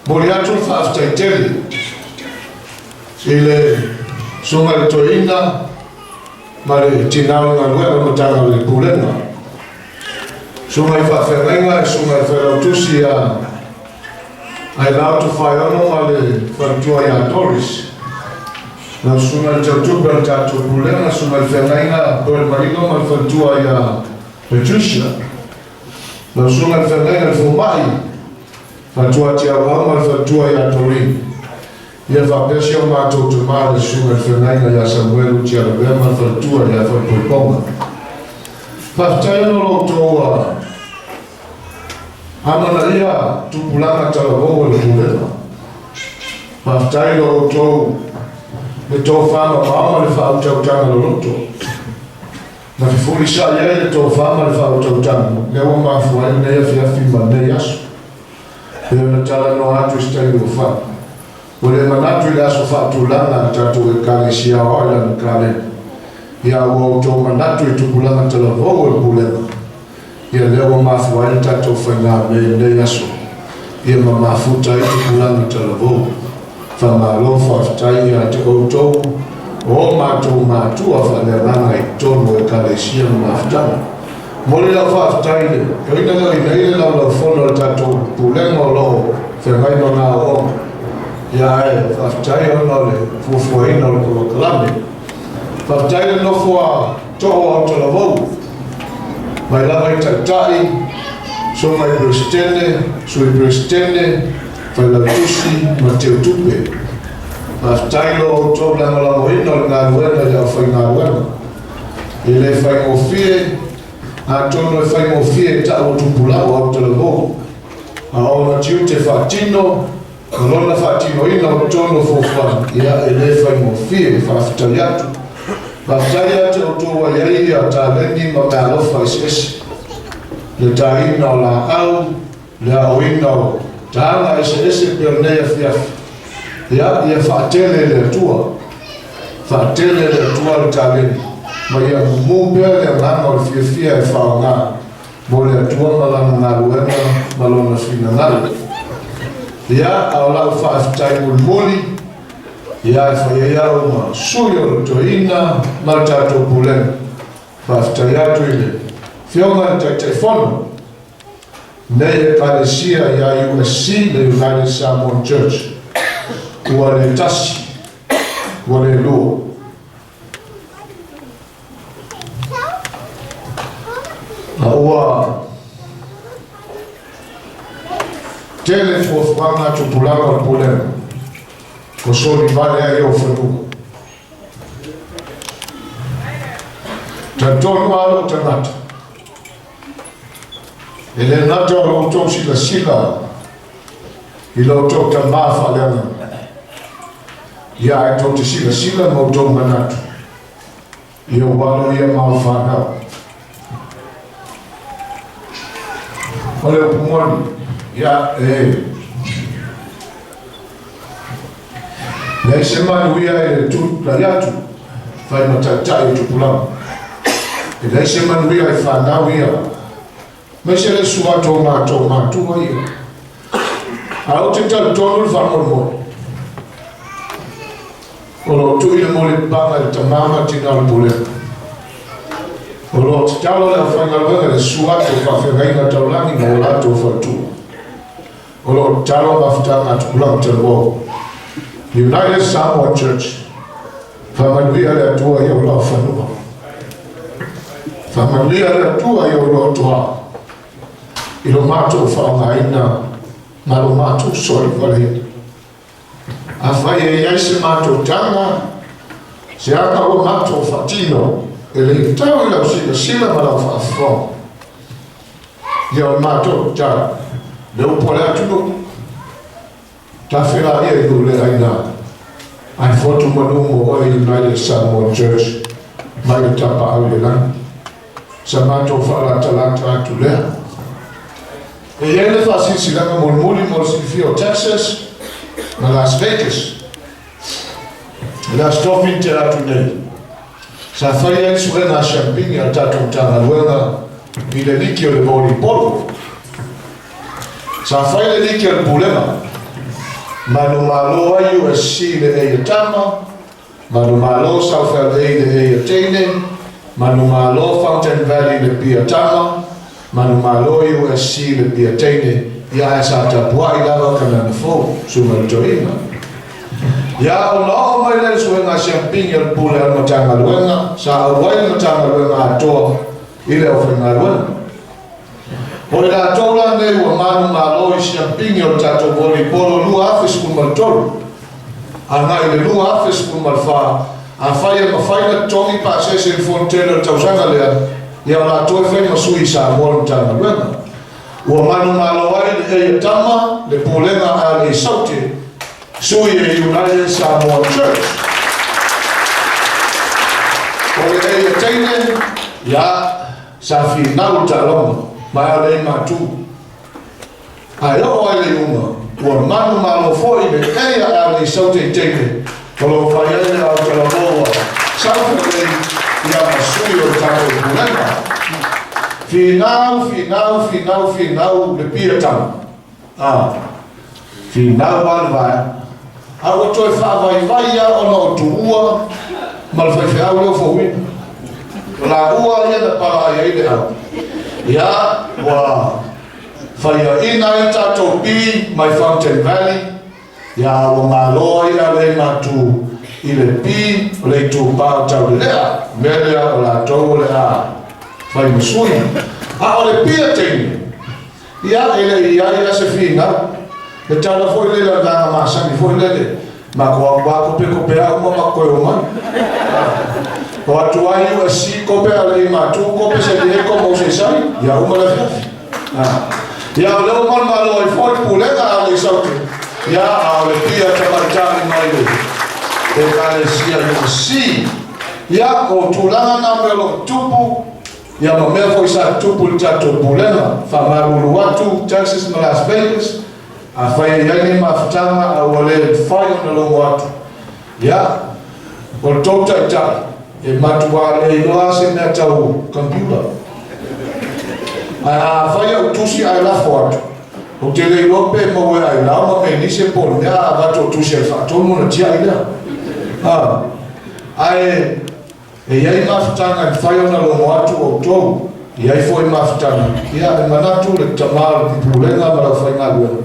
Momoli atu le faafetai tele i le Susuga i le Toeaina ma le Tina o le Galuega o le Matagaluega le Pulega, Susuga i Faafeagaiga, le Susuga i le Failautusi ia Ailao Tofaeono ma le Faletua ia Doris, lau Susuga i le Tautupe o le tatou Pulega, Susuga i le Feagaiga Boyd Malino ma le Faletua ia Patricia, lau Susuga i le Feagaiga i le Fomai, Faletua Tiauau ma le Faletua ia Doreen, ia faapea si o matou tama le Susuga i le Feagaiga ia Samuelu Tialavea ma le Faletua ia Falepoipoga. Faafetai ona o lo outou amanaia tupulaga talavou o le Pulega. Faafetai lo outou le tofa mamao ma le faautautaga loloto. Na fefulisai ai le tofa ma le faautautaga, lea ua mafua ai lenei afiafi ma lenei aso. Pei ona talanoa atu i se taimi ua fano, ua le manatu i le aso faatulaga a le tatou Ekalesia Aoao i lana kalena. Ia ua outou manatu i tupulaga talavou o le Pulega, ia lea ua mafua ai le tatou faigamea i lenei aso, ia ma mafuta ai tupulaga talavou. Faamalo faafetai ia te outou o matou matua faaleagaga i totonu o Ekalesia ma mafutaga. Momoli lau faafetai i le toeaina lea o inei le laulaufono a le tatou Pulega o lo o feagai ma gaoaoga. Ia ae faafetai ona o le fuafuaina o le polokalame. Faafetai i le nofo a too o Autalavou, mai lava i Taitai, Susuga i Peresetene, Sui Peresetene, Failautusi ma Teutupe. Faafetai lo outou lagolagoina o le galuega i le aufaigaluega. E le faigofie, atonu e faigofie ta'u o tupulaga o Autalavou, a o ona tiute faatino ma lona faatinoina o totonu o fuafuaga, ia e le faigofie. Faafetai atu. Faafetai ia te outou ua i ai ia taleni ma meaalofa eseese, le taina o laau, le aoina o taga eseese pei o lenei afiafi. Ia, ia faatele e le Atua, faatele e le Atua le taleni, ma ia mumu pea le agaga o le fiafia e faaaoga mo le Atua ma Lana galuega ma Lona finagalo. Ia, a o lau faafetai mulimuli, ia e fai ai au ma sui o le toeaina ma le tatou pulega. Faafetai atu i le Afioga i le Taitaifono, nei Ekalesia ia USC, le United Samoan Church, ua le tasi, ua le lua. A ua tele fuafuaga a tupulaga o le Pulega, ko soli vale ai ou fanua. Talitonu lava lou tagata, E le gata o lo outou silasila i lo outou Tama faaleagaga, ia ae tou te silasila ma outou manatu i ou alo ia ma au fanau. O le upu moni, ia e leai se manuia i le tulai atu fai ma taitai o tupulaga. E leai se manuia i fanau ia, aemaise le sua atu o matou matua ia. Ae ou te talitonu le faamoemoe o lo o tui le molipaga i le tama ma le tina o le pulega. O lo o tatalo le aufaigaluega i le sua atu o faafeagaiga taulagi ma o latou faletua. O lo o tatalo mafutaga a tupulaga talavou. United Samoa Church, faamanuia le Atua i ou laufanua. Faamanuia le Atua i ou lotoa i lo matou faaaogaina ma lo matou solivaleina. Afai e i ai se matou taga, se aga ua matou faatino, e le i tau i lau silasila ma lau faafofoga, Ia o le matou tatalo, le upu a le atunuu, tafela ia i nuu le aina, ae fotu manu mo oe United Samoa Church mai le tapaau i le lagi. Sa matou faalatalata atu lea. E i ai le faasilasilaga mulimuli mo le silafia o Texas ma Las Vegas. I le Aso Tofi na tea atu nei, sa fai ai le suega a siampini a le tatou Matagaluega i le liki o le volleyball. Sa fai le liki a le Pulega. Manumalo ai USC i le A a tama, manumalo South LA i le A a teine, manumalo Fountain Valley i le B a tama, manumalo USC i le B a teine, ia ae sa tapuai lava Kanana Fou, Susuga i le Toeaina. Ia ona oo mai lea i le suega a Siampigi o le Pule a le Matagaluega, sa auai le Matagaluega atoa i le aufaigaluega. O i latou la nei ua manumalo i siampigi o le tatou volleyball 2013 agai i le 2014, afai e mafai ona totogi pasese i le Fonotele o le tausaga lea, ia o latou e fai ma sui i Samoa o le Matagaluega. Ua manumalo ai le A a tama, le Pulega a Alei Saute, sui e United Samoan Church. O le A a teine, ia, Sa finau le taaloga, ma e ale ai matou. Ae oo ai le iuga, ua manumalo foi le ei a ale i Sauteiteine o lo o fai ai le aotalavoa South LA ia ma sui o le tatou Pulega. Finau, finau, finau, finau le pia tama. A, finau lava le vaega. A ua toe faavaivai lava ona o Tuua ma le faifeau lea ua fouina. O laua ia na pala ai ai le au. Ia, ua faiaina ai le tatou pi mai Fountain Valley, ia ua malo ai a le matu i le pi o le itupa o Taulelea. O le mea lea o latou o le a fai ma sui. A o le pi a teine, Ia, e le i i ai la se finau. Le tala foi lele a le vaega masani foi lele, matou alu lava kopekope a uma matou toe omai. O atu ai USC kope a le Matu kope San Diego ma Usaisai, ia uma le afiafi. Ia, o lea ua malomalo ai foi le pulega a le Saute, ia, a o le pia tamaitai mai le Ekalesia USC. Ia, o tulaga na mea o lo o tupu, Ia ma mea foi sa tutupu i le tatou Pulega, faamalulu atu Texas ma Las Vegas, afai e i ai ni mafutaga a ua le mafai ona logo atu, ia, o le tou taitai, e matuā le iloa lava se mea tau computer. Ae afai au tusi ae lafo atu, ou te le iloa pe maua e Ailao ma Menise po o le mea a avatu au tusi a le faatonu ona tiai lea. A, ae E i ai mafutaga e mafai ona logo atu outou, e i ai foi mafutaga, ia, e manatu le tama o le Pulega ma le aufaigaluega,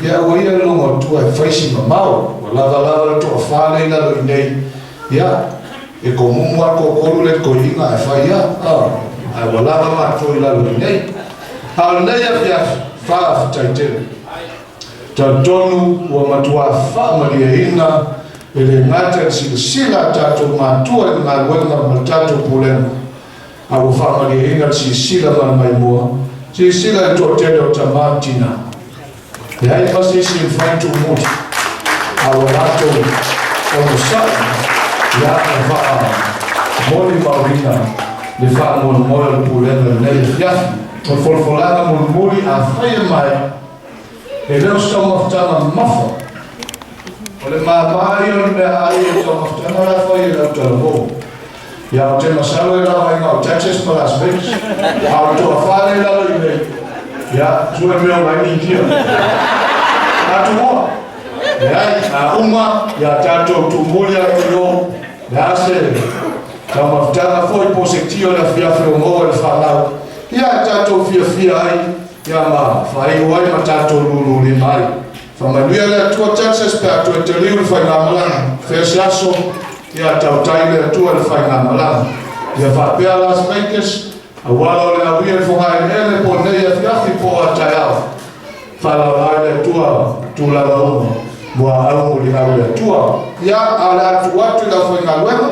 ia aua ia le logo atua e fai si mamao, ua lava lava le toafa lea i lalo i inei, ia, e komumu lava le toatolu lea i le toeaina ae fai lava, a, ae ua lava matou i lalo i inei. A o lenei afiafi, faafetai tele. Talitonu ua matua faamalieina e le gata i le silasila a tatou matua i le galuega ma le tatou pulega, a ua faamalieina le silasila ma le maimoa silasila i le toatele o tama ma tina. Leai ma se isi e mafai ona tuumuli, a ua latou onosai ia e faamolimauina le faamoemoe o le pulega i lenei afiafi. O le folafolaga mulimuli afai e maea, E le o se taumafataga mamafa. O le māmā ia o le meaai o le taumafataga la e fai e le autalavou. Ia ou te masalo e lava ai na o Texas ma Las Vegas. A o le toafa lea i lalo i inei, ia, sue mea o lai ni India. Atua. Leai, a uma, ia tatou tuumuli atu i o, le a se taumafataga foi po o se tio i le afiafi o maua i le fanau. Ia e tatou fiafia ai Ia ma faaiu ai ma tatou lululima ai. Faamanuia le Atua Texas pe a toe taliu le faigamalaga. Fea se aso, ia tautai le Atua i le faigamalaga. Ia faapea Las Vegas, auala o le auia i le fogaeleele po o lenei afiafi po o a taeao. Faalaola ai le Atua tulaga uma, muaau muliau le Atua. Ia, a o le a tuu atu i le aufaigaluega,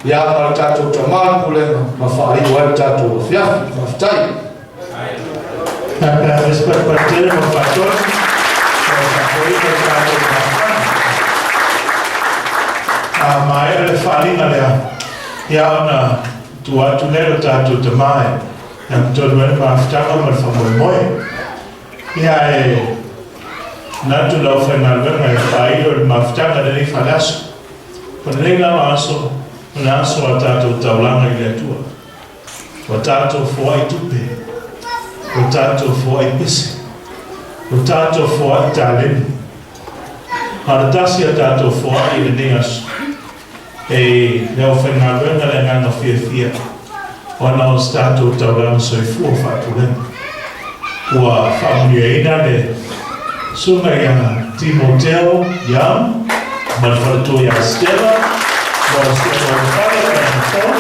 ia ma le tatou tama le pulega ma faaiu ai le tatou afiafi. Faafetai. A maea le faaaliga lea, ia ona tuu atu lea i lo tatou tama e agatonu ai le mafutaga ma le faamoemoe. Ia e manatu le aufaigaluega e faailo i le mafutaga i lenei faleaso. O lenei lava aso, o le aso a tatou taulaga i le Atua. Ua tatou foai tupe, ua tatou foai pese, ua tatou foai taleni. A o le tasi a tatou foai i lenei aso, e le aufaigaluega le agaga fiafia ona o se tatou taulaga soifua faapulega. Ua faamanuiaina le Susuga ia Timoteo Young ma le faletua ia Stella mo si o latou fale tausaga fou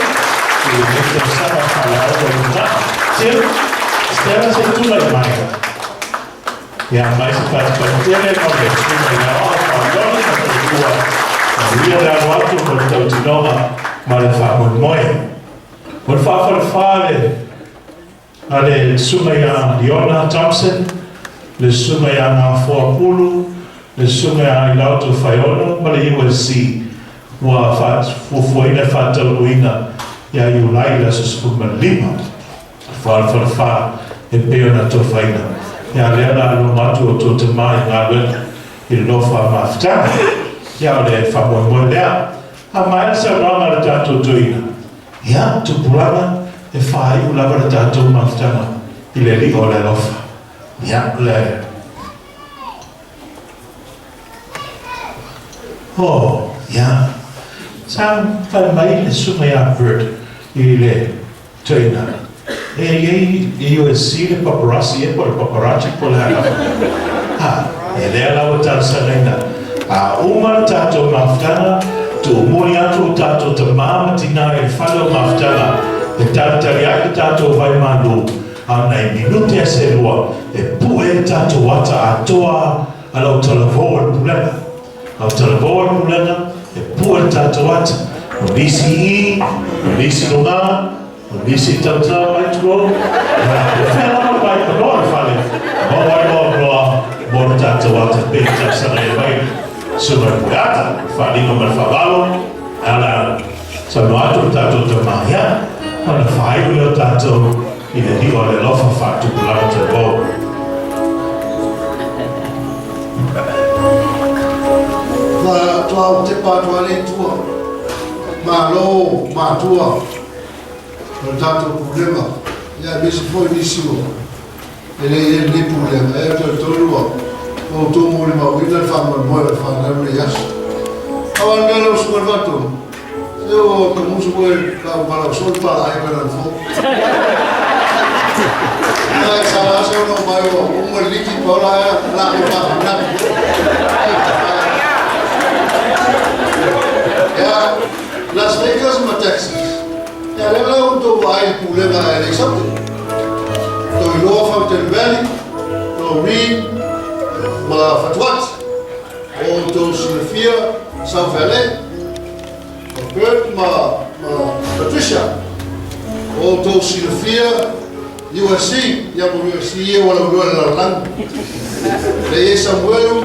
i lenei tausaga faalaoa lumanai. Tim, Stella se i tulai mai. Ia mai se patupatu tele mo le susuga ia Aoao Faauloli ma faletua. Manuia le alo atu mo le tautinoga ma le faamoemoe. O le faafalefa le a le Susuga ia Leona Thompson, le Susuga ia Gafoa Pulu, le Susuga ia Ailaoto Faiono ma le USC ua fuafuaina e faataunuuina ia Iulai i le aso 15. Falefa e pei ona tofaina. Ia lea o le a loma atu outou tama i galuega i le lofa a mafutaga. Ia o le faamoemoe lea. A maea le saunoaga a le tatou toeaina, ia, tupulaga, e faaiu lava le tatou mafutaga i le Alii o le alofa. Ia, le. Oh, ia. Sa fai mai le susuga ia Bert i le toeaina, e i ai i USC le paparazzi ea po o le paparazzi po o le a lava. Ha, e lea la ua talosagaina. A uma le tatou mafutaga, tuumuli atu o tatou tama ma tina i le fale o mafutaga e talitali ai le tatou vai malu, a o nai minute a se lua e pue ai le tatou ata atoa a lau talavou o le pulega. Lau talavou o le pulega, e pue le tatou ata. O nisi i i, o nisi luga, O nisi tautala mai tulou, ia, po fea lava le vaai panoa le fale, maua ai loa loa mo le tatou ata pei e talosaga ai mai susuga i le Pueata, le faaaliga ma le faaaloalo, e ala saunoa atu le tatou tama, ia, ona faaiu lea o tatou i le lio a le alofa faatupulaga talavou. Faatoa ou tepa atu lava lea i tua. Malo matua. O le tatou pulega, ia aemaise foi nisi o e le i ai lenei pulega, e talitonu ua outou molimauina le faamoemoe o le fanau lenei aso. Pau lava le mea lau susuga i le Faatonu, se ua tamusu foi la u valaau soo le palaai mai lana fou. Ia e sa la se ono mai ua uma le liki pa ola ae la ko faamanatu. Ia, Las Vegas ma Texas. Ia lea la ua outou vaai i le pulega a LA Southern. Toiloa Fountain Valley, Doreen ma Fatuati. O outou silafia South LA, o Bert ma, ma Patricia. O outou silafia USC, ia ma USC ia ua lauiloa i le lalolagi. Lea i ai Samuelu,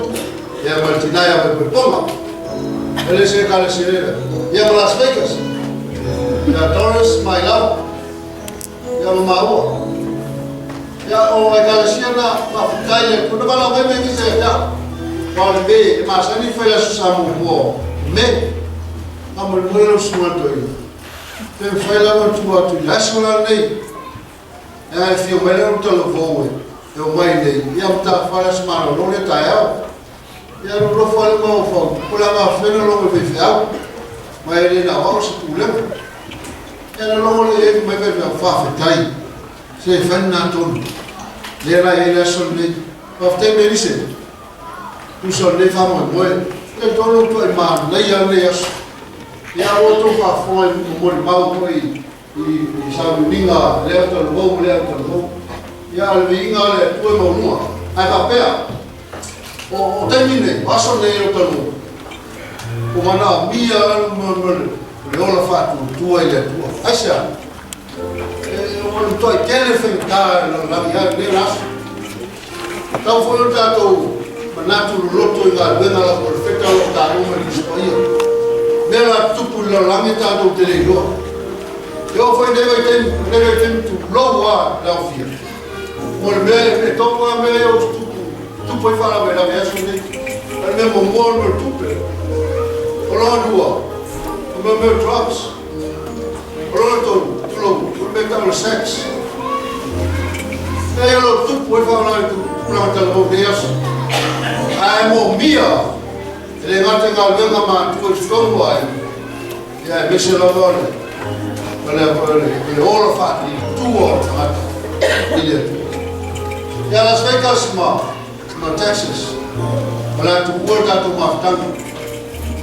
ia ma le tina ia Paepaepoga. E le se ekalesia lela. Ia ma Las Vegas. Ia Doris ma Ilau. Ia ma maua. Ia o ekalesia na faafetai le Atua. Na valaau mai Melisa ia te au. Aua o le me e masani fai aso sa muamua o Me. Faamolemole lau susuga i le toeaina. Pe mafai lava ona tuu atu i le aso la lenei. Ea e fia mai lea talavou e e omai nei. Ia ma tafale aso malolo lea taeao. Ia lolofa le mafaufau, o le a gafea logo i faifeau, ma e le na o au se pulega. Ia na logo le e mai faifeau, faafetai, se e fai lena tonu. Lea la e i ai le aso lenei. Faafetai Melise, tusa o lenei faamoemoe. E tolu tuai manaia lenei aso. Ia ua outou faafofoga i molimau foi i sauniuniga lea talavou ma lea talavou. Ia, o le viiga o le Atua e maualuga. Ae faapea, o taimi nei, o aso nei o talavou, ua manaomia ma le ola faatuatua i le Atua. Aisea? E, ua matuai tele le faigata i le lalolagi a lenei aso. Tau foi o tatou manatu loloto i galuega a lau polofeta o lo o taua mai le Tusi Paia. Mea la tutupu i le lalolagi tatou te le iloa. E oo foi i lenei vaitaimi, lenei vaitaimi tulou lava le aofia. Mo le mea e topu lava mea ia ua tutupu, tutupu ai faalavelave i aso nei. O le mea muamua o le mea o le tupe. O lona lua, o le mea o drugs. O lona tolu, tulou, o le mea e tau o le sex. Mea ia o lo o tupu ai faalavelave i tupulaga talavou i lenei aso. Ae moomia. le gata i galuega matua i totonu o aiga, ia aemaise lava o le o le o le o le ola faatilitua o le tagata i le Atua. Ia Las Vegas ma Texas, o le a tuua le tatou mafutaga.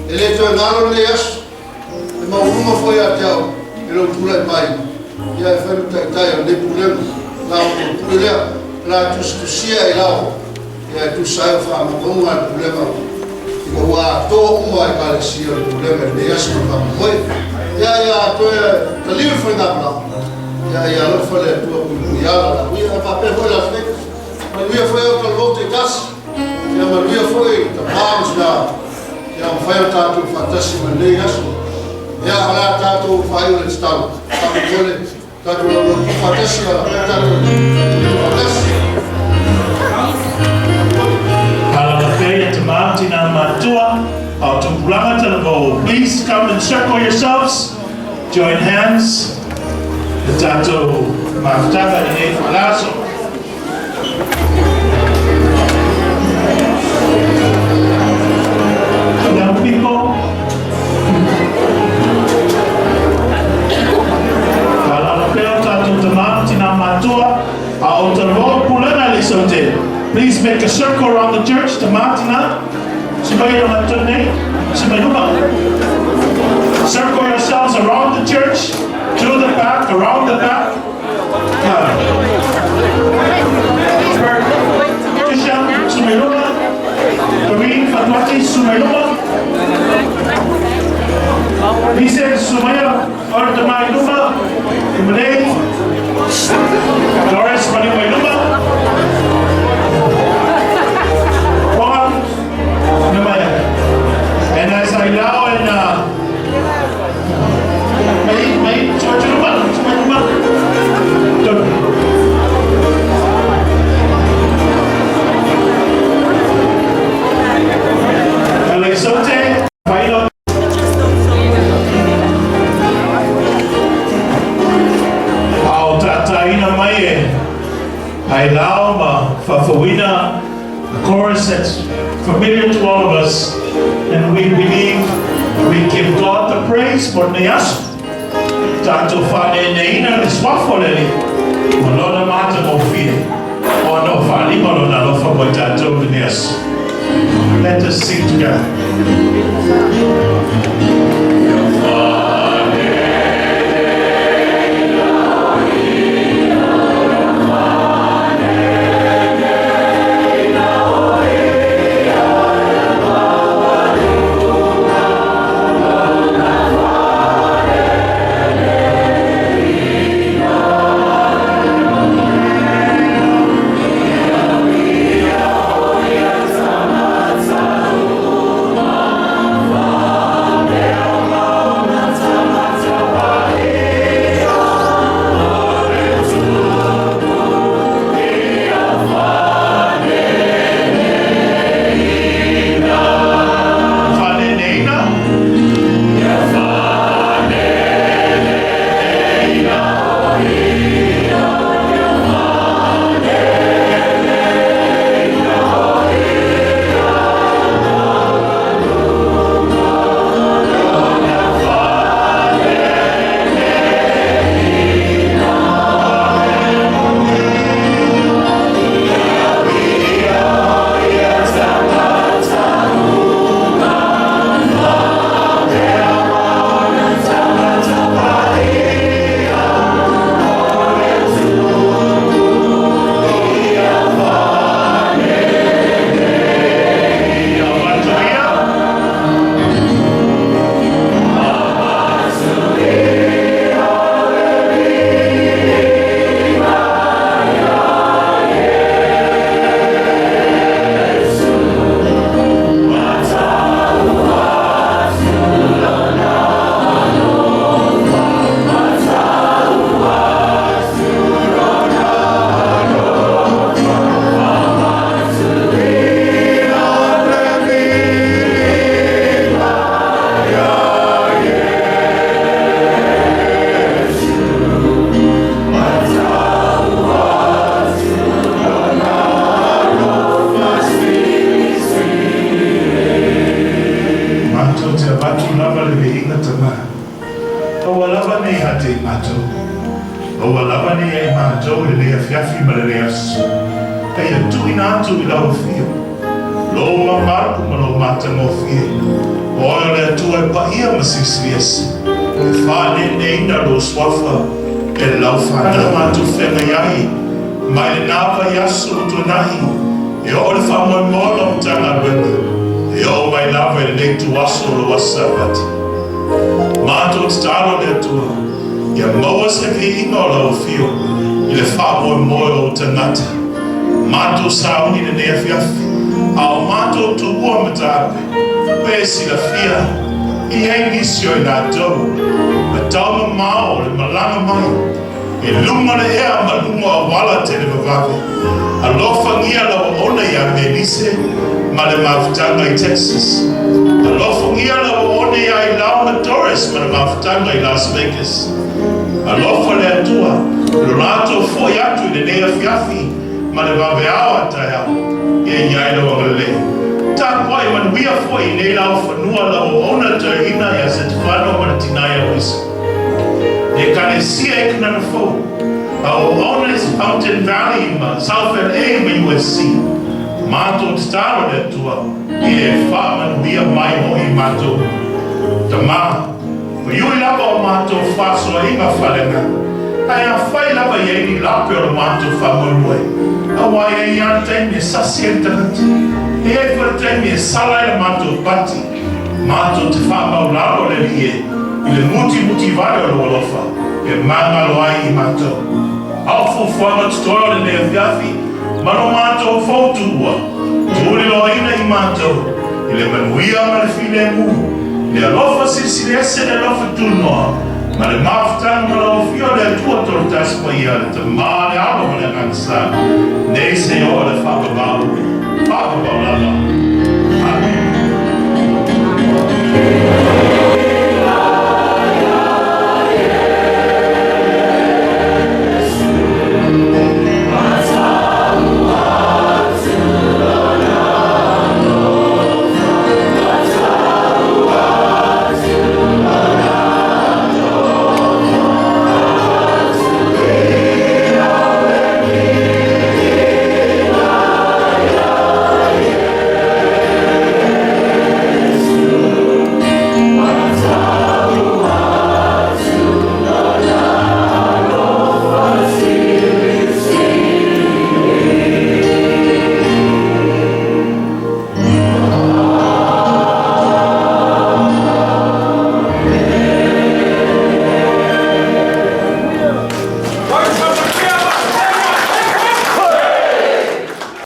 E le toe galo lenei aso, e maualuga foi ia te au i lou tulai mai ia e fai ma taitai o lenei pulega. La outou pule lea, o le a tusitusia i lalo ia e tusa ai o faamaumauga a le pulega ina ua atoa uma ekalesia o le pulega i lenei aso ma le faamoemoe. Ia toe taliu le faigamalaga, ia alofa le Atua puipui ala la uia e faapea foi Las Vegas. Manuia foi au talavou taitasi, ia manuia foi tamā ma tina, ia mafai ona tatou faatasi ma lenei aso. Ia o le a tatou faaiu le tatalo. Faamolemole tatou laulautu faatasi ala tatou faatasi. Alaala pea tamā tinā mātua, ao tupulaga talavou. Please come and circle yourselves. Join hands. Le tatou mafutaga i lenei faalaso. Young people, Alaala pea o tatou tamā tinā mātua, ao talavou pulega le saute. Please make a circle around the church, tamā tinā. Si mai o ngā nei, si mai luma. Circle yourselves around the church, to the back, around the back. Tisha, Sumailuma. Doreen Fatwati, Sumailuma. Lisa Sumaya, Ortamai Luma. Malay. Doris Malimay Luma. Juan Namaya. And as I now and may may George Luma, Sumailuma. Don't. Alesote, Pailo. Ao tataina mai e ai lao ma fafauina, a chorus that's familiar to all of us, and we believe we give God the praise for nei aso. Tatou faaneneina le suafa o le Alii, ma lona matagofie, ona o faalima lona alofa mo i tatou lenei aso. Let us sing together. Tamā, aua lava ne i hate i matou, aua lava ne i ia i matou i lenei afiafi ma lenei aso, a ia tuuina atu i lau Afio lou mamalu ma lou matagofie, o Oe o le Atua e paia ma silisili ese, e faaneeneeina lou Suafa e lau fanau matou feagai ai mai lena vaiaso ua tuanai e oo i le faamoemoe o lau Matagaluega e oo mai lava i lenei ituaso o lou Aso Sapati. Matou tatalo le Atua ia maua se viiga o lau Afio i le faamoemoe o ou tagata. Matou sauni i lenei afiafi, a o matou tuua mataape, pe silafia e i ai nisi o i latou ma taumamao le malaga mai I luga o le ea ma luga o auala televavave, alofagia lau auauna ia Melise ma le mafutaga i Texas. Alofagia lau auauna ia Ilao ma Doris ma le mafutaga i Las Vegas. Alofa le Atua i lo latou foi atu i lenei afiafi ma le vaveao a taeao, ia i ai lau agalelei. Tapuai manuia foi i nei laufanua lau auauna toeaina ia Setefano ma le tina ia Luisa. Le Ekalesia e Kanana Fou, a o Owners Fountain Valley ma South LA ma USC. Matou tatalo le Atua ia e faamanuia mai hoi matou. Tama, paiui lava o matou faasoainga faaleagaga, ae afai lava i ai ni lape o lo matou faamoemoe, auā e i ai lava le taimi e sasi ai le tagata, e i ai foi le taimi e sala ai le matou pati, Matou te faamaulalo le Alii e, i le mutimuti vale o lou alofa e magalo ai i matou. A o fuafuaga totoe o lenei afiafi ma lo matou fou tuua, tuliloaina i matou i le manuia ma le filemu, le alofa silisili ese le alofa tunoa, ma le mafutaga ma lau Afio le Atua Tolotasi Paia, le Tama, le Alo ma le Agaga Sa, nei seia oo le faavavau, faavavau lava.